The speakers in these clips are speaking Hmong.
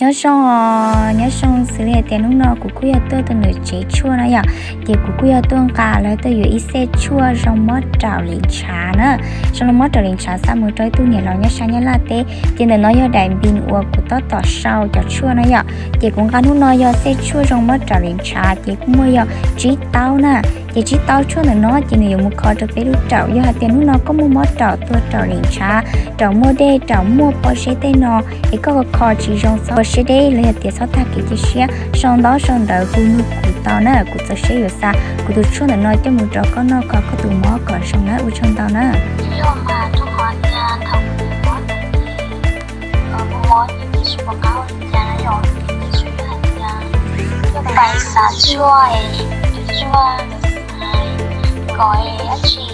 Nyob zoo, nyob zoo, xws li hais tias hnub no kuv kuj yog tuaj tau ntawm tsev tshuaj na yom, ces kuv kuj yog tuaj nqa los tuaj yuav ib xej tshuaj zoo mob raum li ntshav na, zoo mob raum li ntshav xa mus rau ib tug niam laus nyob sab Nyab Laj teb, ces ntawm no yog daim npis uas kuv tab tom sau cov tshuaj na yom, ces kuv nqa hnub no yog xej tshuaj zoo mob raum li ntshav ces kuj muaj yog tsib taub na. Ces tsib taub tshuaj ntawm no ces nws yuav mus kho rau peb lub raum. Yog hais tias hnub no koj muaj mob raum tuag raum li ntshav, raum muaj dej, raum muaj pob zeb tej no, es koj kho kho tsis zoo, txhob ua siab deb los yog tias txhob tag kev cia siab, sau ntaub sau ntawv hu nug kuv tau na, kuv txaus siab yuav xa kuv tus tshuaj ntawm no coj mus rau koj noj kho koj tus mob kom zoo na, ua tsaug ntau na. Pais xav tshuaj, tshuaj kom dab tsi,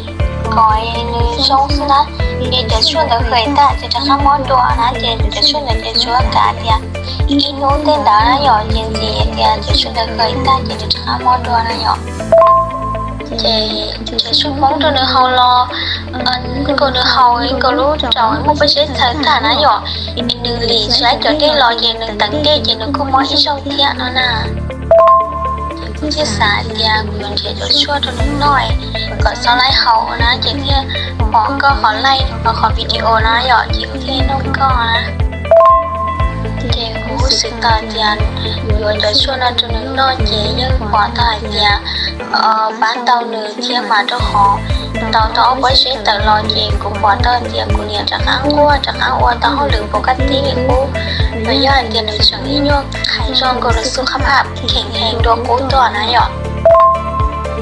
kom nws zoo xwb na. Ces cov tshuaj ntawd hais tag ces rov qab mob dua na, ces cov tshuaj ntawd ces tsuas kav tias ib hnub tej ntawd na yom, ces ntxiv tias cov tshuaj ntawd hais tag ces nws rov qab mob dua na yom. Ces cov tshuaj poob rau nws haus los, nkaus nws haus nkaus lub raum muaj pob zeb txhawv tag na yom, nws lim tsis laib cov dej los ces nws teev dej ces nws kuj mob ib zaug thiab no na. Ces kuv thiaj xav hais tias kuv yuav nrhiav cov tshuaj rau nws noj kom txhob laib haus na, ces thiaj pom koj qhov live los qhov video na yom, ces kuv thiaj nug koj na. Ces kuv xav tau tias yuav cov tshuaj no rau nws noj ces yeej pom tau hais tias pab tau nws thiab mas rau qhov tau tau ob pob zeb tawm los ces kuv pom tau tias kuv niam rov qab quaj rov qab ua tau hauj lwm pom kaj tib li qub, los yog hais tias nws tseem ib nyuag qhais zog nkaus nws xub qhab phaj kheev heev dua qub tuaj na yom.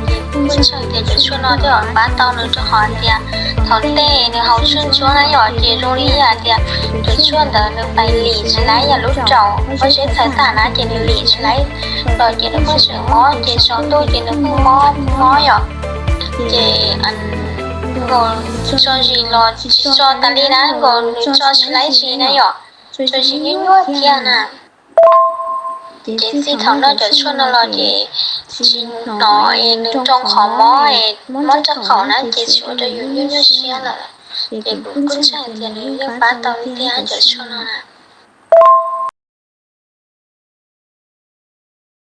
Ces kuj ntshai tias cov tshuaj no thiaj pab tau nws rau qhov tias thaum ntej nws haus tshuaj ntsuab na yom, ces zoo li yam tias cov tshuaj ntawd nws pais lim tsis laib yam lub raum pob zeb txhawv tag na, ces nws lim tsis laib los ces nws pheej tseem mob, ces tsaus ntuj ces nws pheej mob mob yom. Ces nkaus tso zis los tsis tso tas li na, nkaus nws tso tsis laib tsis na yom, tso zis nyuaj nyuaj thiab na. Ces txij thaum noj cov tshuaj no los ces tsis hnov es nws nroo qhov mob es mob rau qhov na, ces tsis ua rau yus nyuaj nyuaj siab lawm. Ces kuv kuj ntshai tias nws yeej pab tau li tiag cov tshuaj no na.